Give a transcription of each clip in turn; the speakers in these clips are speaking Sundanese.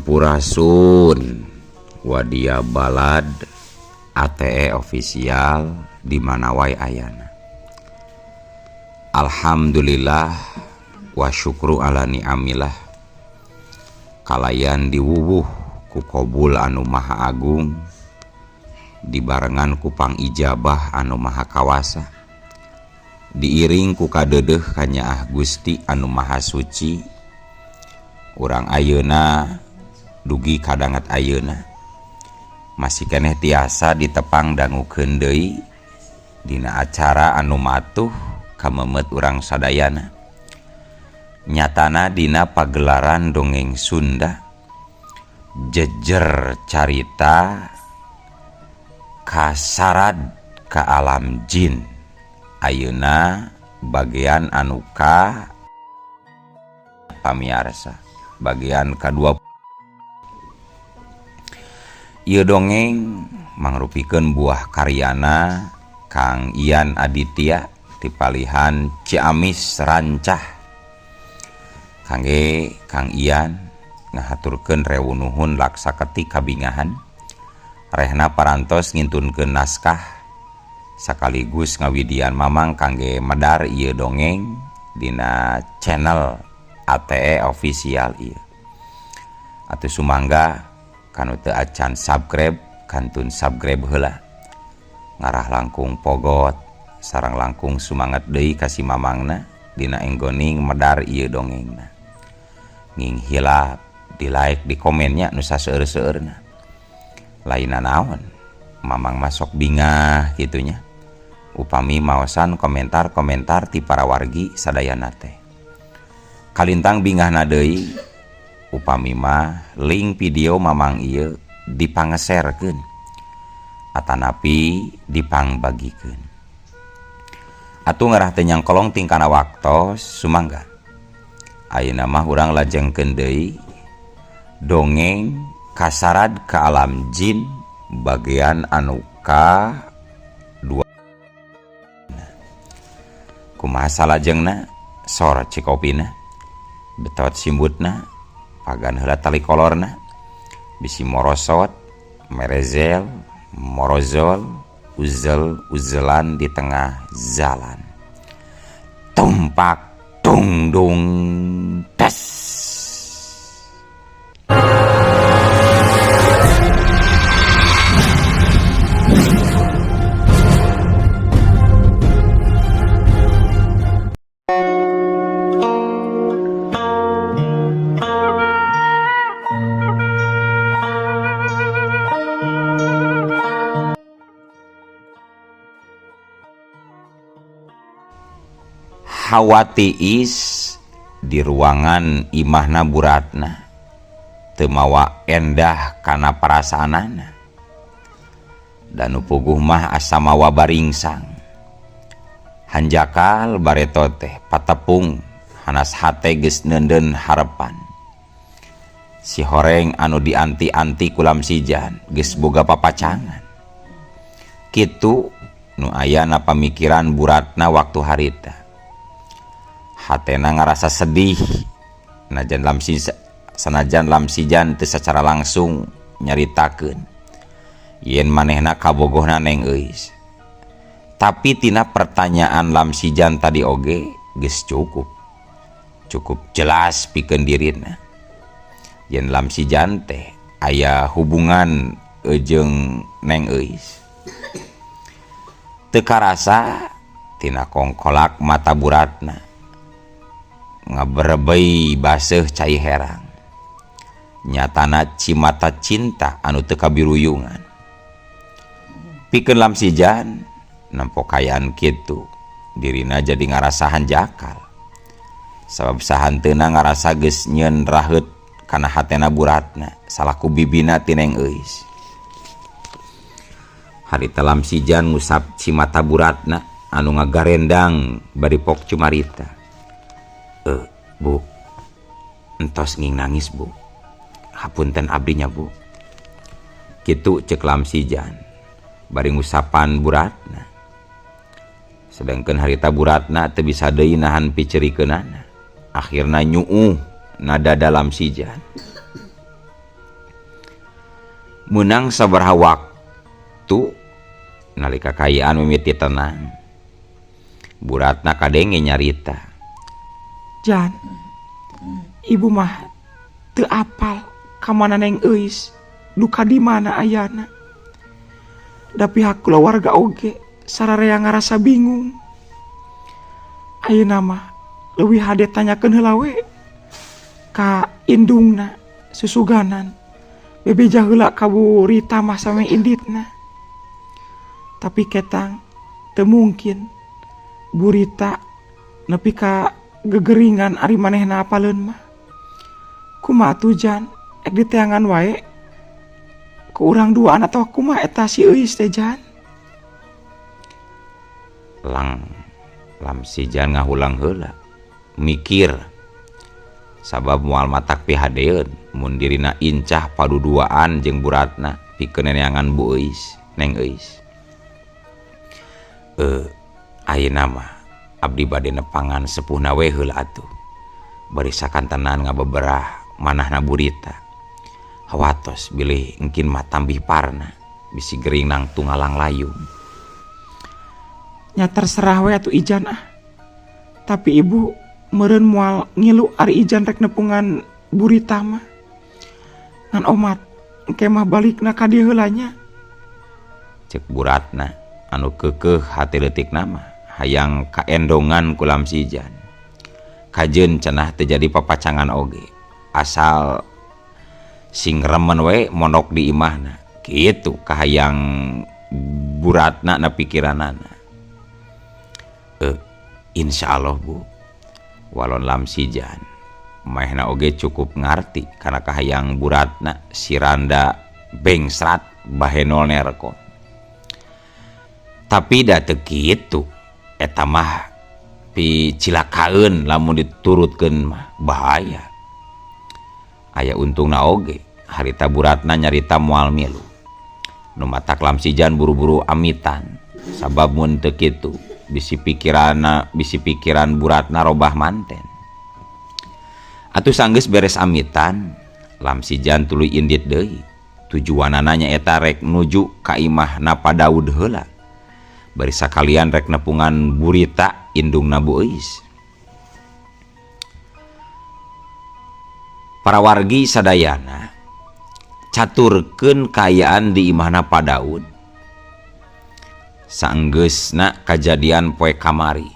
Sampurasun Wadia Balad ATE official di mana wae ayana. Alhamdulillah wa syukru ala ni'amillah. Kalayan diwuwuh ku kobul anu maha agung, dibarengan ku pangijabah anu maha kawasa, diiring ku kadeudeuh kanyaah Gusti anu maha suci. Urang ayeuna dugi kadanget ayeuna masih keneh tiasa ditepang dangukeun deui dina acara anu matuh kamemet urang sadayana, nyatana dina pagelaran dongeng Sunda jejer carita kasarad ka alam jin. Ayeuna bagian anu ka pamiarsa bagian kadua. Ieu dongeng mangrupikeun buah karyana Kang Ian Aditya tipalihan Ciamis Rancah. Kangge Kang Ian ngahaturkeun rewu nuhun laksa ketik kabingahan rehna parantos ngintunkeun naskah sekaligus ngawidian mamang kangge medar ieu dongeng dina channel ATE official ieu. Atuh sumangga kanu teu acan subscribe kantun subscribe heula, ngarah langkung pogot sareng langkung sumanget deui ka si mamangna dina enggoning medar ieu dongengna. Nging hilap di like di komennya nu saseueur-seueurna. Lainna naon mamang masok bingah kitunya upami maosan komentar-komentar ti para wargi sadayana teh. Kalintang bingahna deui upami mah link video mamang ieu dipangeserkeun atanapi dipangbagikeun. Atuh ngarah teu nyangkolong tingkana waktos sumangga. Ayeuna mah urang lajengkeun deui dongeng kasarad ka alam jin bagian anu ka 2. Kumaha salajengna sor cikopina betot simbutna pagan heula tali kolorna bisi morosot merezel morozol uzel uzelan di tengah jalan tumpak tungdung tes. Hawa tiis di ruangan imahna buratna teu mawa endah kana perasaanana dan nu puguh mah asa mawa baringsang hanjakal bareto teh patepung hanas hate geus neundeun harepan si horeng anu dianti-anti kulam sijan geus boga papacangan kitu nu ayana pamikiran buratna waktu harita. Hatena ngarasa sedih najan sanajan lamsijan teu secara langsung nyaritakeun yen manehna kabogohna Neng Euis. Tapi tina pertanyaan lamsijan tadi oge geus cukup jelas pikeun dirina yen lamsijan teh aya hubungan jeung Neng Euis. Teu karasa tina kongkolak mata buratna ngaberebei baseuh cai herang nyatana cimata cinta anu teu kabiruyungan pikeun lamsijan nempo kayaan kitu dirina jadi ngarasa hanjakal sabab sahanteuna ngarasa geus nyeun raheut kana hatena buratna salaku bibina ti Neng Euis. Harita lamsijan ngusap cimata buratna anu ngagarendang bari pok cumarita. Bu, entos nging nangis bu, hapunten abdinya bu. Kitu cek lamsijan bari ngusapan buratna. Sedangkan harita buratna teu bisa deui nahan picerikeunana. Akhirna nyuuh nada dalam sijan. Meunang sabaraha waktu nalika kaayaan mimiti tenang. Bu Ratna kadenge nyarita. Jan, ibu mah teu apal ka mana Neng Euis, duka di mana ayana. Da pihak kulawarga oge sararea ngarasa bingung. Ayeuna mah leuwih hade tanyakeun heula we ka indungna susuganan. Bebeja heula ka Bu Rita mah sameh inditna. Tapi ketang teu mungkin Bu Rita nepi ka gegeringan ari manehna apaleun mah. Kumaha atuh Jan, ek diteangan wae ku urang duaan atawa kumaha eta si Euis teh Jan? Lang Lamsijan ngahulang heula mikir sabab moal matak pihadeun mun dirina incah paduduaan jeung Bu Ratna pikeun neneangan Bu Euis Neng Euis. Ayeuna mah abdi bade nepangan sepuhna we heula atuh. Bari sakantenan ngabeberah manahna Bu Rita. Hawatos bilih engkin mah tambih parna bisi gering nangtung ngalang-layung. Nya terserah we atuh Ijan ah. Tapi ibu meureun moal ngilu ari Ijan rek nepungan Bu Rita mah. Ngan omat engke mah balikna ka dieu heula nya. Cek Bu Ratna anu keukeuh hate leutikna mah hayang kaendongan ku Lamsijan. Kajeun cenah teu jadi papacangan oge. Asal sing remen we mondok di imahna. Kitu kahayang Bu Ratna na pikiranana. Insyaallah Bu. Walon Lamsijan maehna oge cukup ngarti kana kahayang Bu Ratna si randa bengsrat bahenol nerkon. Tapi da teu kitu eta mah picilakaeun lamun diturutkeun mah bahaya. Aya untungna oge harita Bu Ratna nyarita moal milu. Nu matak Lamsijan buru-buru amitan sabab mun teu kitu bisi pikiran Bu Ratna robah manten. Atuh sanggeus beres amitan, Lamsijan tuluy indit deui. Tujuanana nyaeta rek nuju ka imahna Pa Daud heula. Bari sakalian rek nepungan Bu Rita indungna Bu Euis. Para wargi sadayana caturkeun kaayaan di imahna Pa Daud. Sanggeusna kajadian poe kamari.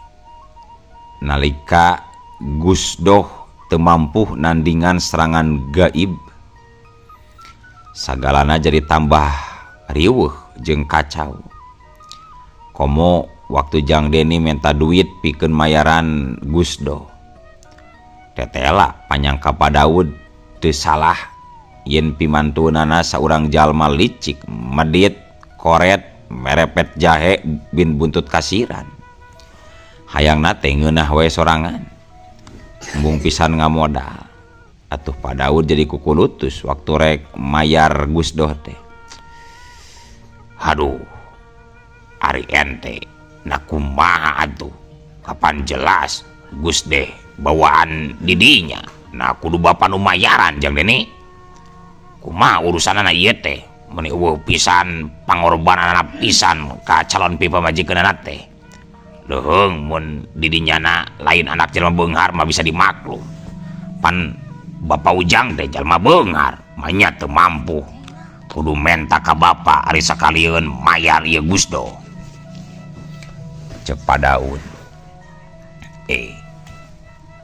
Nalika Gusdoh teu mampuh nandingan serangan gaib. Sagalana jadi tambah riweuh jeung kacau. Komo waktu Jang Deni menta duit pikeun mayaran Gusdoh. Tetela panyangka Pa Daud teu salah yen pimantunana saurang jalma licik, medit, koret, merepet jahe bin buntut kasiran. Hayangna teh ngeunah we sorangan. Embung pisan ngamodal. Atuh Pa Daud jadi kukulutus waktu rek mayar Gusdoh teh. Aduh, ari ente na kumaha atuh? Kapan jelas Gus deh bawaan didinya. Nah kudu bapa nu mayaran Jang Deni. Kumaha urusanana ieu teh? Meuni eueuh pisan pangorbananana pisan ka calon pipamajikeunana teh. Leuheung mun didinyana lain anak jelema beunghar mah bisa dimaklum. Pan Bapak Ujang teh jalma beunghar, manya teu mampu. Kudu menta ka bapa ari sakalieun mayar ieu Gusdo. Cek Pa Daud.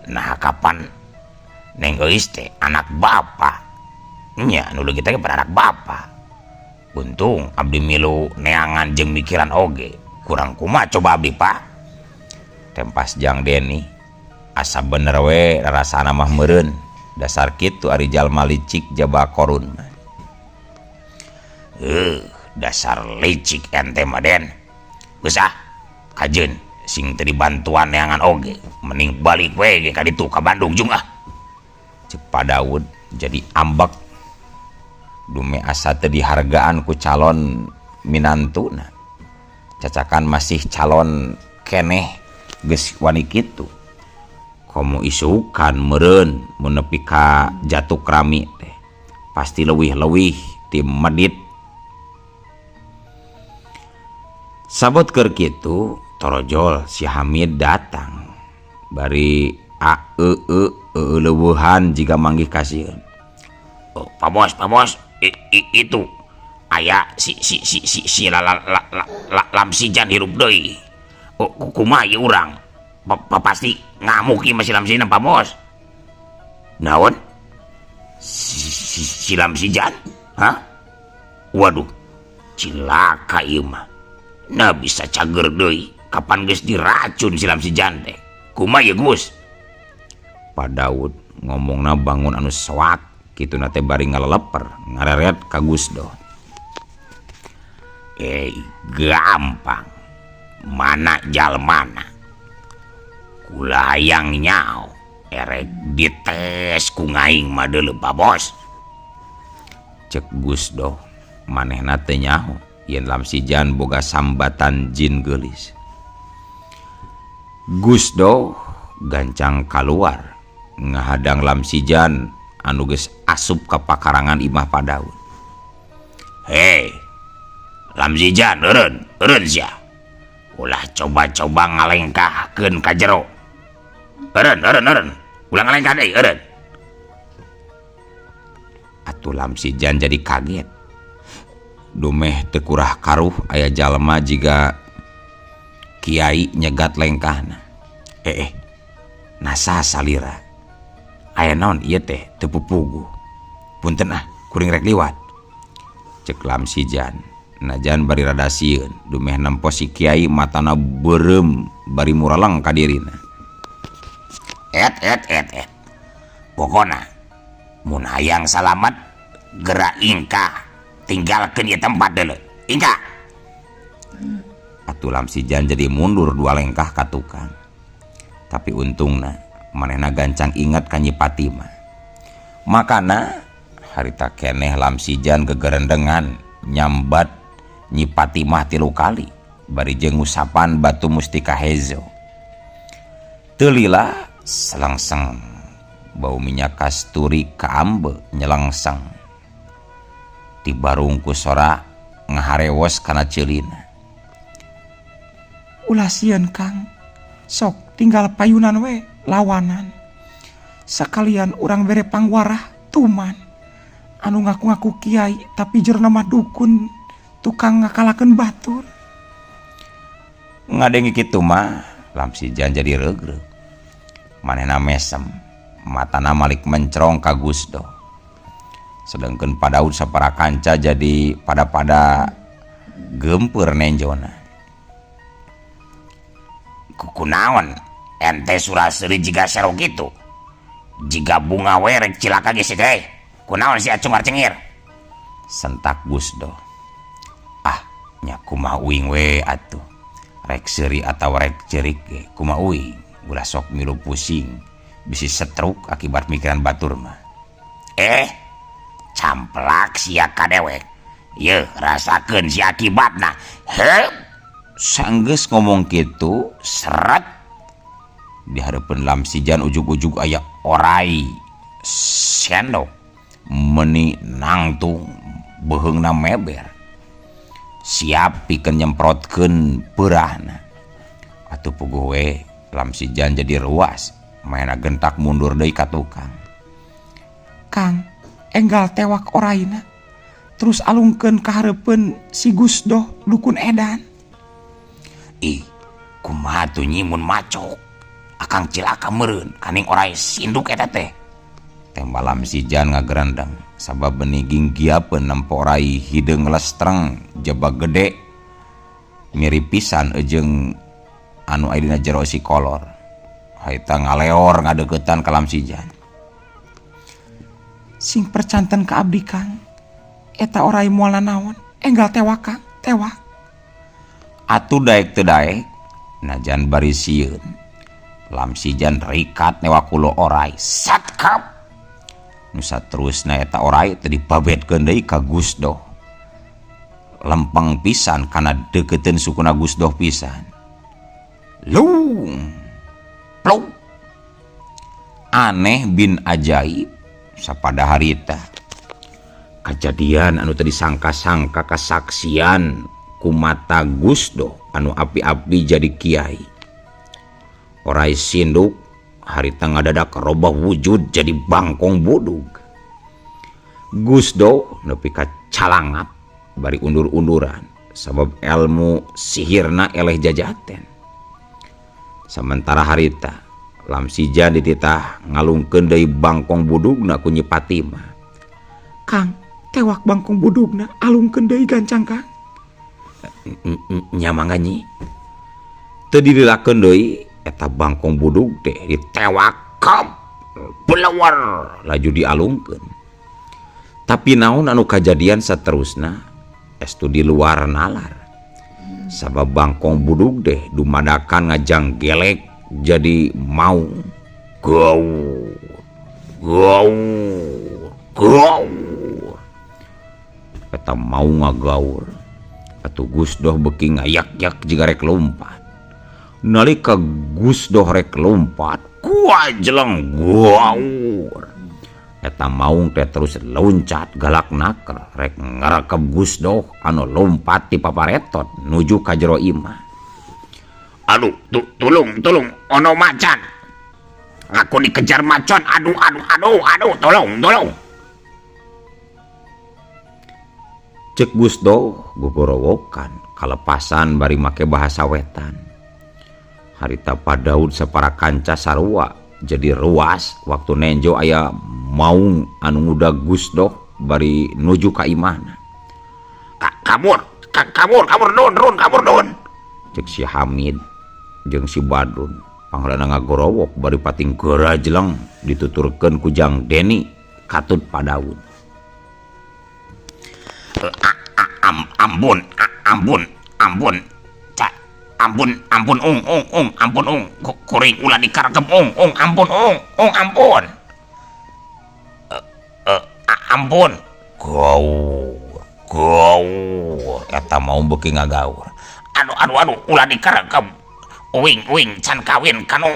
Nah kapan Neng Euis teh anak bapa? Nya nu leungit teh pada anak bapa. Untung abdi milu neangan jeung mikiran oge. Kurang kumaha coba abdi Pak? Tempas Jang Deni. Asa bener we rarasana mah meureun. Dasar kitu ari jalma licik jaba korun mah. Dasar licik ente mah Den. Geus ah, kajeun sing teu dibantuan neangan oge. Mending balik we ge ka ditu ka Bandung jung ah. Cek Pa Daud jadi ambek. Dume asa teu dihargaan ku calon minantuna. Cacakan masih calon keneh geus wani kitu. Komo isukan meureun mun nepi ka jatuh krami teh. Pasti leuwih-leuwih ti medit. Sabot keur kitu torojol si Hamid datang. Bari a e e leuweuhan jiga manggih kasieun. Oh, Pak Bos, Pak Bos, itu aya si si si si si la la la la, la Lamsijan hirup deui. Oh, kumaha ieu urang? Pa, pasti ngamuk ieu mah si Lamsijan, Pak Bos. Naon? Si, si, si Lamsijan? Hah? Waduh, cilaka ieu mah. Nah bisa cager deui, kapan geus diracun si Lamsijan teh? Kumaha ieu Gus? Pak Daud ngomongna bangun anu soak kitu na teh bari ngaleleper ngareret ka Gusdo. Gampang. Mana jalmana? Kula hayang nyao erek dites ku ngaing mah deuleu Pak Bos. Cek Gusdo manehna teu nyaho yen Lamsijan boga sambatan jin geulis. Gusdo gancang kaluar ngahadang Lamsijan anu geus asup ka pakarangan imah Pak Daud. Hei, Lamsijan eureun, eureun sia. Ulah coba-coba ngalengkahkeun ka jero. Eureun, eureun, eureun. Ulah ngalengkah deui, eureun. Atuh Lamsijan jadi kaget. Dumeh teu kurah karuh aya jalma jiga kiai nyegat lengkahna. Nasa salira. Aya naon ieu teh teu pupuguh. Punten ah, kuring rek liwat. Cek Lamsijan. Najan bari rada sieun, dumeh nempo si kiai matana beureum bari muraleng ka dirina. Et et et et. Pokona mun hayang salamat gerak ingkah, tinggalkeun ieu tempat deuleu. Ingkah. Atuh Lamsijan jadi mundur dua lengkah ka tukang. Tapi untungna manehna gancang ingat ka Nyi Fatimah. Makana harita keneh Lamsijan gegerendengan nyambat Nyi Fatimah 3 kali bari jeung ngusapan batu mustika hezo. Teu lila selengseng bau minyak kasturi kaambe nyelengseng. Ti barung ku sora ngaharewos kana ceulina. Ulah sieun Kang, sok tinggal payunan we lawanan. Sakalian urang bere pangwarah tuman. Anu ngaku-ngaku kiai tapi jerona mah dukun tukang ngakalakeun batur. Ngadenge kitu mah Lamsijan jadi regreg. Manehna mesem, matana malik mencrong ka Gusdo. Sedengkeun Pak Daud sapara kanca jadi pada-pada geumpeur nenjona. Kunaon ente sura-seuri jiga sero kitu? Jiga bunga we rek cilaka ge sih teh. Kunaon si acungar cengir? Sentak Gusdo. Ah, nya kumaha uing we atuh. Rek seuri atawa rek ceurik ge kumaha uing. Ulah sok milu pusing, bisi stroke akibat mikiran batur mah. Camplak sia ka dewek. Yeuh, rasakeun si akibatna. Heup. Sanggeus ngomong kitu, seret di hareupeun Lamsijan ujug-ujug aya orai sendok meuni nangtung beuheungna meber. Siap pikeun nyemprotkeun peurahna. Atuh puguh we Lamsijan jadi ruas, maena gentak mundur deui ka tukang. Kang, enggal tewak oraina. Terus alungkeun ka hareupeun si Gusdoh dukun edan. Ih, kumaha tuh nyi mun macok? Akang cilaka meureun kaning orai sinduk eta teh. Tembal Lamsijan ngagerendeng sabab benih ginggiapeun nempo orai hideung lestreng jebak gede mirip pisan jeung anu aya dina jero si kolor. Harita ngaleor ngadeuketan ka Lamsijan. Sing percanten ka abdi Kang. Eta orai moal nanaon, enggal tewak Kang, tewak. Atuh daek teu daek najan bari sieun. Lamsijan rikat newak kulo orai satkap. Nu saterusna eta orai teh dipabetkeun deui ka Gusdoh. Lempeng pisan kana deukeuteuun sukuna Gusdoh pisan. Lung. Plung. Aneh bin ajaib sapada harita. Kajadian anu teu disangka-sangka kasaksian ku mata Gusdoh anu api-api jadi kiai. Orai sinduk harita ngadadak robah wujud jadi bangkong budug. Gusdoh nepi ka calangap bari undur-unduran sabab ilmu sihirna eleh jajaten. Sementara harita Lamsijan dititah ngalungkeun deui bangkong budugna ku Nyi Fatimah. Kang, tewak bangkong budugna alungkeun deui gancang Kang. Nya mangga Nyi. Teu dililakeun deui eta bangkong budug teh ditewak kep belawar laju dialungkeun. Tapi naon anu kajadian saterusna estu di luar nalar. Sabab bangkong budug deh dumadakan ngajang gelek jadi mau gaur gaur gaur. Eta mau ngagaur atuh Gusdoh beuki ngayak-yak jiga rek lompat. Nalika Gusdoh rek lompat kuajeleng gaur. Eta maung teh terus loncat galak naker rek ngarekep Gusdoh anu lompat ti paparetot nuju ka jero imah. Aduh, tolong, tolong, ono macan. Aku dikejar macan. Aduh, aduh, aduh, aduh, tolong, tolong. Cek Gusdoh gogorowokan kalepasan bari make bahasa wetan. Harita Padaud sapara kanca sarua jadi ruas waktu nenjo aya maung anu ngudag Gusdoh bari nuju ka imahna. Kabur, kabur, kabur don, don, kabur don. Cek si Hamid jeung si Badrun pangheulana ngagorowok bari pating gerajleng dituturkeun ku Jang Deni katut Padaud. Ampun, ampun, ampun. Ampun, ampun, ung, ung, ung, ampun, ung. Kuring ulah dikarekem, ung, ung, ampun, ung, ung, ampun. Ampun. Gaur, gaur. Eta mau beuki ngagaur. Aduh, aduh, aduh, ulah dikarekem. Uing, uing, can kawin kanu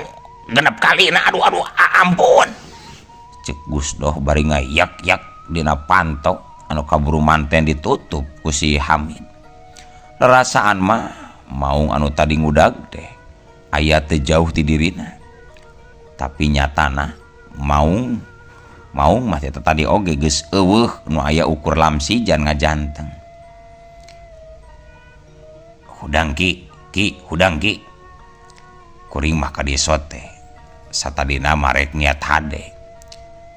genep kali na, aduh, aduh, ampun. Cek Gusdoh bari ngayak-yak dina panto anu kaburu manten ditutup ku si Hamid. Rarasaan mah maung anu tadi ngudag teh aya teu jauh ti dirina. Tapi nyatana maung maung mah teh tadi oge geus eueuh nu aya ukur Lamsijan ngajanteng. Hudang ki, ki, hudang ki. Kuring mah ka desa teh satadina marek niat hade.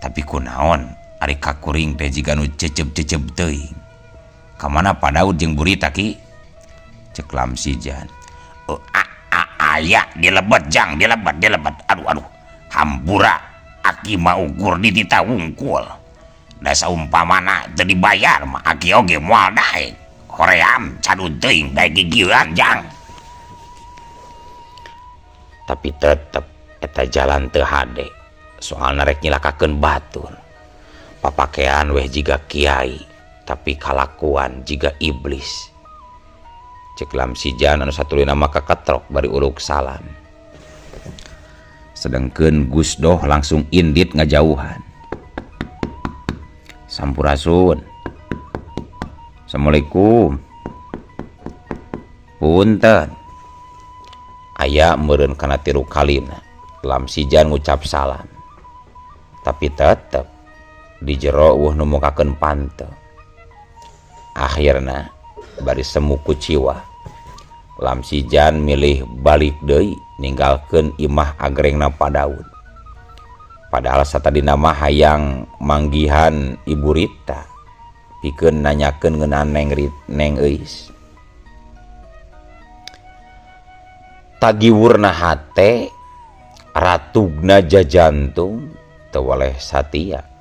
Tapi kunaon ari ka kuring teh jiga nu cecep-cecep teuing. Ka mana Padaud jeung Burita ki? Cek Lamsijan. Oh, aya dilebet jang, dilebet, dilebet. Aduh, aduh. Hampura aki mah ukur ditita wungkul. Da saumpamana teu dibayar mah aki oge moal daek. Hoream cadu teuing daek gigieuan jang. Tapi tetep eta jalan teu hade. Soalna rek nyilakakeun batur. Papakean weh jiga kiai, tapi kalakuan jiga iblis. Cek Lamsijan anu satuluyna mah kaketrok bari uruk salam. Sedengkeun Gusdoh langsung indit ngajauhan. Sampurasun. Assalamualaikum. Punten. Aya meureun kana tilu kalina. Lamsijan ngucap salam. Tapi tetep di jero eueuh nu mukakeun panteu. Akhirna bari semu kuciwa. Lamsijan milih balik deui ninggalkeun imah agrengna Padaud. Padahal satadina mah hayang manggihan Ibu Rita pikeun nanyakeun ngeunaan Neng Euis. Tagiwurna hate ratugna jajantung teu weleh satia.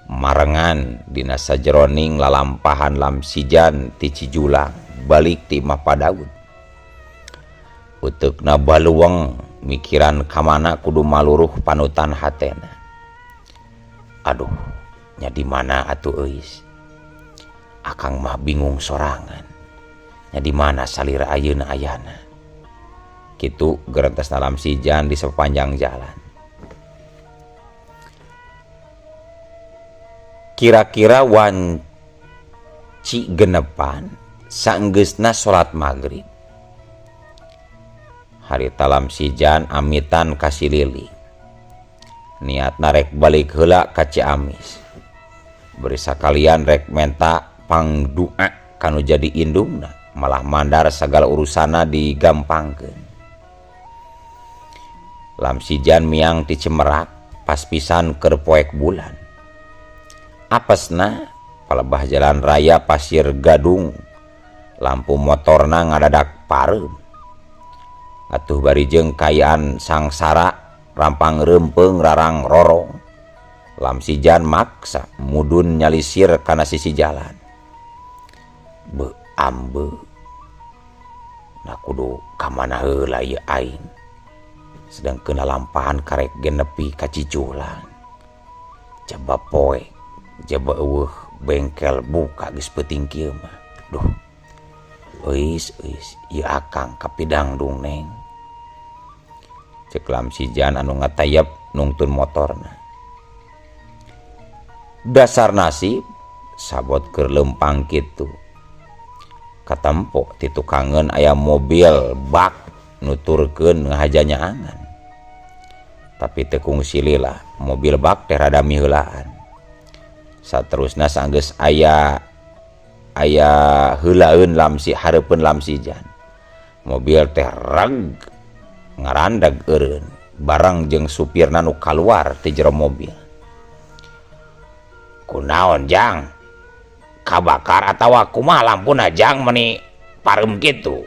Marengan dina sajeroning lalampahan Lamsijan ti Cijulang balik ti imah Padaud. Uteukna baluweng mikiran kamana kudu maluruh panutan hatena. Aduh, nya di mana atuh euis? Akang mah bingung sorangan. Nya di mana salira ayeuna ayana? Kitu gerentesna Lamsijan di sepanjang jalan. Kira-kira Cigenepan sanggeusna salat magrib. Harita Lamsijan amitan ka si Lili. Niatna rek balik heula ka Ciamis. Bari sakalian rek menta pangdua kanu jadi indungna, malah mandar sagala urusana digampangkeun. Lamsijan miang ti Cimerak pas pisan keur poek bulan. Apesna palebah jalan raya Pasir Gadung, lampu motorna ngadadak pareum. Atuh bari jeung kaayaan sangsara rampang reumpeung rarang rorong. Lamsijan maksa mudun nyalisir kana sisi jalan. Beuh ambeuh. Nah kudu ka mana heula ieu aing. Sedangkeun lalampahan karek ge nepi ka Cijulang. Jaba poek, jaba eueuh bengkel buka geus peuting kieu mah. Duh. Euis euis ieu akang kapidangdung neng. Ceuk Lamsijan anu ngatayep nungtun motorna. Dasar nasib sabot keur leumpang kitu. Katempo ti tukangeun aya mobil bak nuturkeun ngahaja nyaangan. Tapi teu kungsi lila, mobil bak teh rada miheulaan. Saterusna sanggeus aya aya heulaeun lamsi hareupeun Lamsijan. Mobil teh reg ngarandag eureun bareng jeung supirna nu kaluar ti jero mobil. Kunaon jang? Kabakar atawa kumaha lampuna jang meni pareum kitu?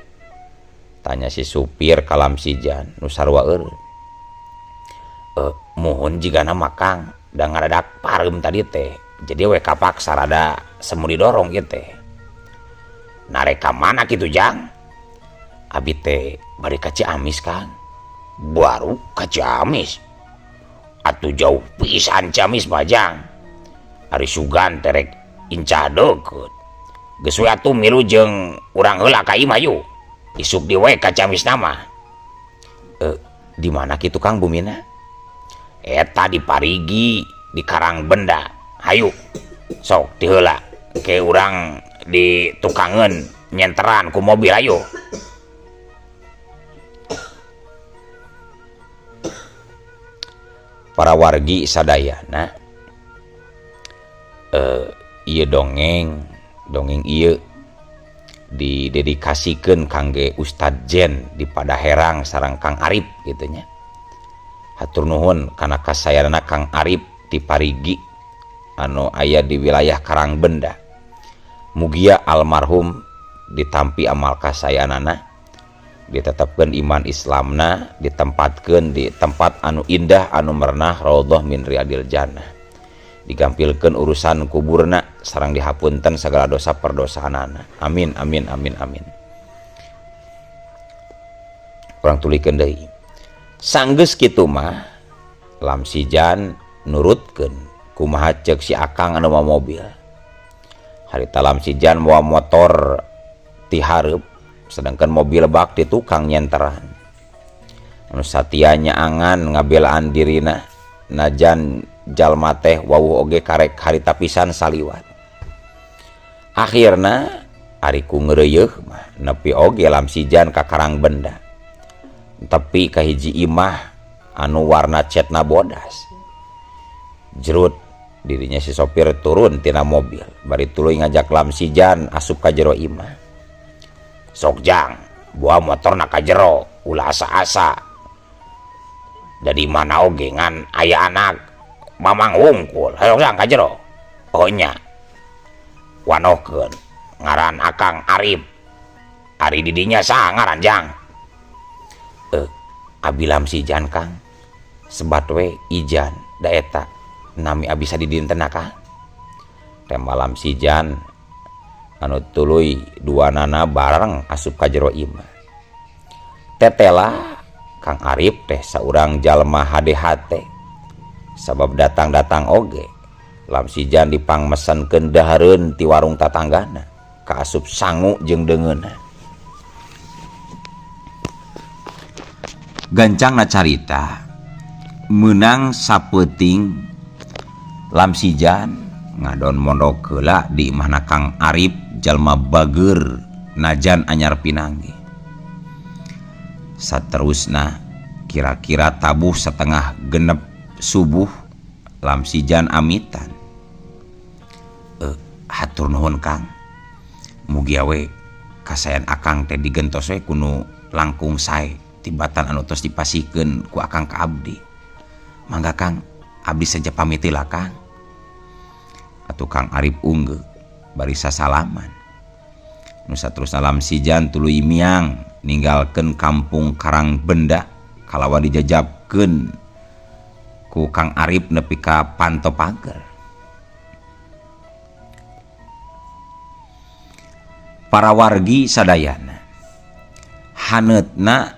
Tanya si supir ka Lamsijan nu sarua eureun. Muhun jigana mah Kang, da ngadadak pareum tadi teh. Jadi we kapaksa rada semu didorong ieu teh. Narek ka mana kitu jang? Abi teh bari ka Ciamis Kang. Baru ka Ciamis? Atuh jauh pisan Ciamis mah jang. Ari sugan teh rek incah deukeut. Geus we atuh milu jeung urang heula ka imah yu. Isuk di we ka Ciamisna mah. Di mana kitu Kang bumina? Eta di Parigi, di Karangbenda. Hayu sok ti heula ke urang di tukangeun nyenteran ku mobil ayo. Para wargi sadayana ieu dongeng, dongeng ieu didedikasikeun kangge Ustad Jen di Padaherang sareng Kang Arif kitu nya. Hatur nuhun kana kasayanana Kang Arif ti Parigi anu aya di wilayah Karangbenda. Mugia almarhum ditampi amal kasayanana, ditetepkeun iman Islamna, ditempatkeun di tempat anu indah anu merenah raudhah min riyadil jannah. Digampilkeun urusan kuburna sareng dihapunten sagala dosa perdosaanana. Amin amin amin amin. Urang tulikeun deui. Sanggeus kitu mah Lamsijan nurutkeun kumaha ceuk si akang anu mawa mobil. Harita Lamsijan mawa motor ti hareup sedangkan mobil bak di tukang nyenteran. Anu satia nyaangan ngabelaan dirina najan jalma teh wawuh oge karek harita pisan saliwat. Akhirna ari ku ngeureuyeuh mah nepi oge Lamsijan ka Karangbenda. Tepi ka hiji imah anu warna cetna bodas. Jerut dirinya si sopir turun tina mobil bari tuluy ngajak Lamsijan asup ka jero imah. Sok jang, bawa motorna ka jero, ulah asa-asa. Da di mana oge ngan aya anak mamang wungkul, hayo jang ka jero. Oh nya. Wanohkeun ngaran Akang Arif. Ari di dinya saha ngaran jang? Abi Lamsijan Kang. Sebat we Ijan da eta nami abi sadidintena Kang. Tema Lamsijan anu tuluy duanana bareng asup ka jero imah. Tetela Kang Arif teh saurang jalma hade-hate. Sabab datang-datang oge Lamsijan dipangmesenkeun dahareun ti warung tatanggana kaasup sangu jeung deungeunna. Gancangna carita meunang sapeuting Lamsijan Ngadon mondok heula di imahna Kang Arif jalma bageur najan anyar pinanggih. Saterusna kira-kira tabuh 5:30 subuh Lamsijan amitan. Hatur nuhun Kang. Mugia we kasayan akang teh digentos we kunu langkung sae tibatan anu tos dipasikeun ku akang ka abdi. Mangga Kang, abdi saja pamit heula Kang. Atuh Kang Arif unggeu bari sasalaman. Nu saterusna Lamsijan tuluy miang ninggalkeun kampung Karang Benda kalawan dijajabkeun ku Kang Arif nepi ka panto pager. Para wargi sadayana haneutna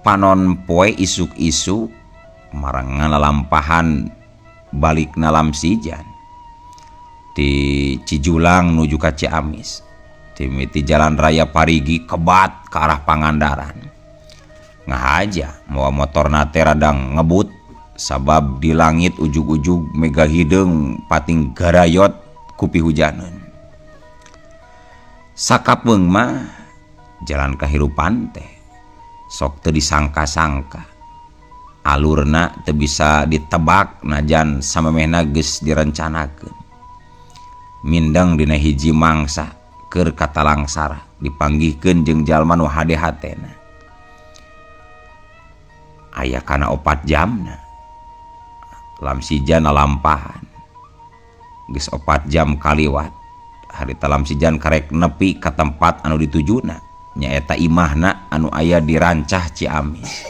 panon poe isuk-isuk marengan lalampahan balikna Lamsijan ti Cijulang nuju ka Ciamis, timiti jalan raya Parigi kebat ke arah Pangandaran. Ngahaja mawa motorna teh rada ngebut sabab di langit ujug-ujug mega hideung pating garayot ku pihujaneun. Sakapeung mah jalan kahirupan teh sok teu disangka-sangka, alurna teu bisa ditebak najan samemehna geus direncanakeun. Mindeng dina hiji mangsa keur katalangsara dipanggihkeun jeung jalma nu hade hatena. Aya kana 4 jamna Lamsijan lalampahan. Geus 4 jam kaliwat harita Lamsijan karek nepi ka tempat anu ditujuna, nyaeta imahna anu aya di Rancah Ciamis.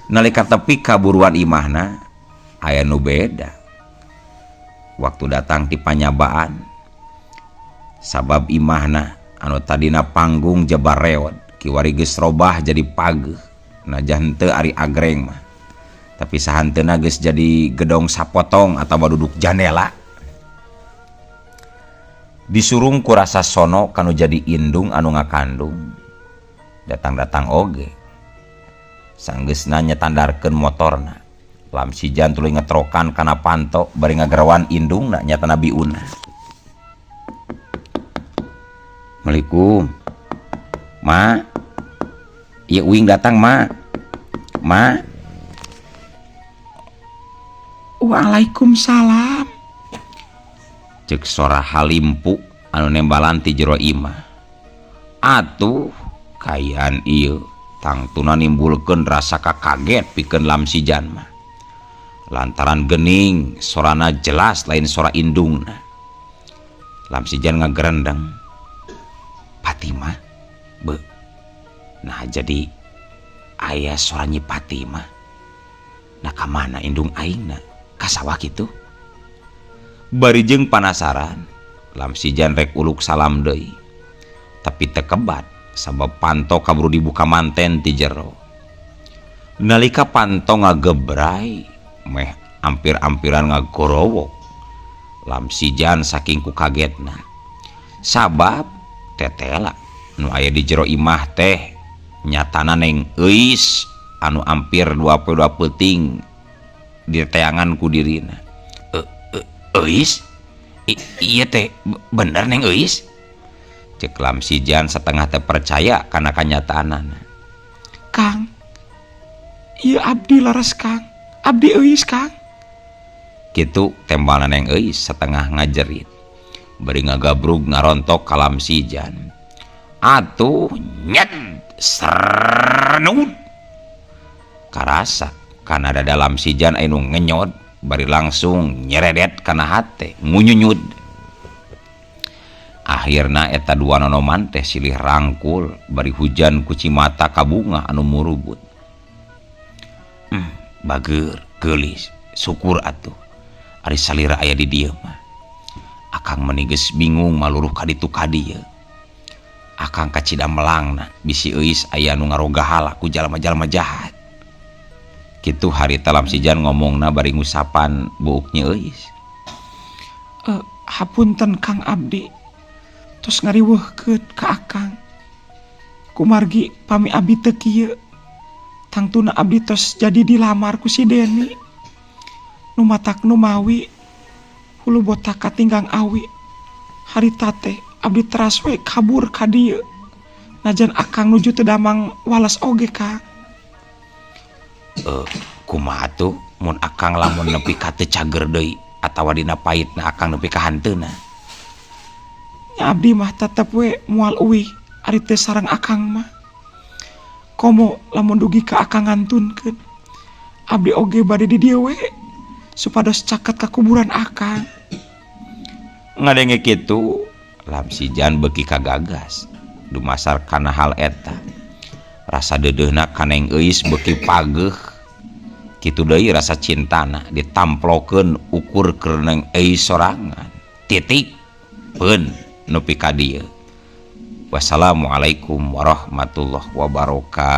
Nalika tepi ka buruan imahna aya nu beda. Waktu datang ti panyabaan sabab imahna anu tadina panggung jebar reot kiwari geus robah jadi pageuh najan teu ari agreng mah, tapi sahanteuna geus jadi gedong sapotong atawa duduk jandela. Disurung ku rasa sono kanu jadi indung anu ngakandung. Datang-datang oge sanggeusna nyetandarkeun motorna. Lamsijan tuluy ngetrokan kana panto bari ngagerawan indungna nyatana biuna. Assalamualaikum. Ma. Ieu uing datang, Ma. Ma. Waalaikumsalam. Cek sora halimpu anu nembalan ti jero imah. Atuh kayan ieu tangtuna nimbulkeun rasa kakaget pikeun Lamsijan mah. Lantaran gening sorana jelas lain sora indungna. Lamsijan ngagerendeng. Fatimah be. Nah jadi aya sora Nyi Fatimah. Nah ka mana indung aingna? Ka sawah kitu. Bari jeung panasaran, Lamsijan rek uluk salam deui. Tapi teu kebat sabab panto kaburu dibuka manten ti jero. Nalika panto ngagebray, meh ampir-ampiran ngagorowok. Lamsijan saking ku kagetna. Sabab tetela nu aya di jero imah teh nyatana Neng Euis anu ampir 22 peuting diteangan ku dirina. Euis? Iya teh bener Neng Euis? Cek Lamsijan setengah teu percaya kana kanyataanana. Kang, ieu abdi leres Kang, abdi Euis Kang. Kitu tembalna Neng Euis setengah ngajerit. Bari ngagabrug ngarontok ka Lamsijan. Atuh nyet sernut. Karasa kana dada Lamsijan anu ngenyot bari langsung nyeredet kana hate ngunyunyud. Akhirna eta dua nonoman teh silih rangkul bari hujan kucimata kabunga anu murubut. Bageur geulis syukur atuh ari salira aya di dieu mah. Akang meni geus bingung maluruh ka ditu ka dieu. Akang kacida melangna bisi euis aya nu ngarogahala ku jalma-jalma jahat. Kitu harita Lamsijan ngomongna bari ngusapan buuk Nyi Euis. Hapunten Kang abdi tos ngariweuhkeun ka akang. Kumargi pami abdi teu kieu tangtuna abdi tos jadi dilamar ku si Deni. Nu matak nu mawi Hulu botak katinggang awi. Harita teh abdi teras we kabur ka dieu. Najan akang nuju teu damang wales oge Kang. Kumaha tuh mun akang lamun nepi ka teu cager deui atawa dina paitna akang nepi ka hanteuna? Nya abdi mah tetep we moal uih ari teu sareng akang mah. Komo lamun dugi ka akang ngantunkeun. Abdi oge bade di dieu we supados caket ka kuburan akang. Ngadenge kitu Lamsijan beuki kagagas dumasar kana hal eta. Rasa deudeuhna ka Neng Euis beuki pageuh. Kitu deui rasa cintana ditamplokeun ukur keur Neng Euis sorangan. Titik peun nepi ka dieu. Wassalamualaikum warahmatullahi wabarakatuh.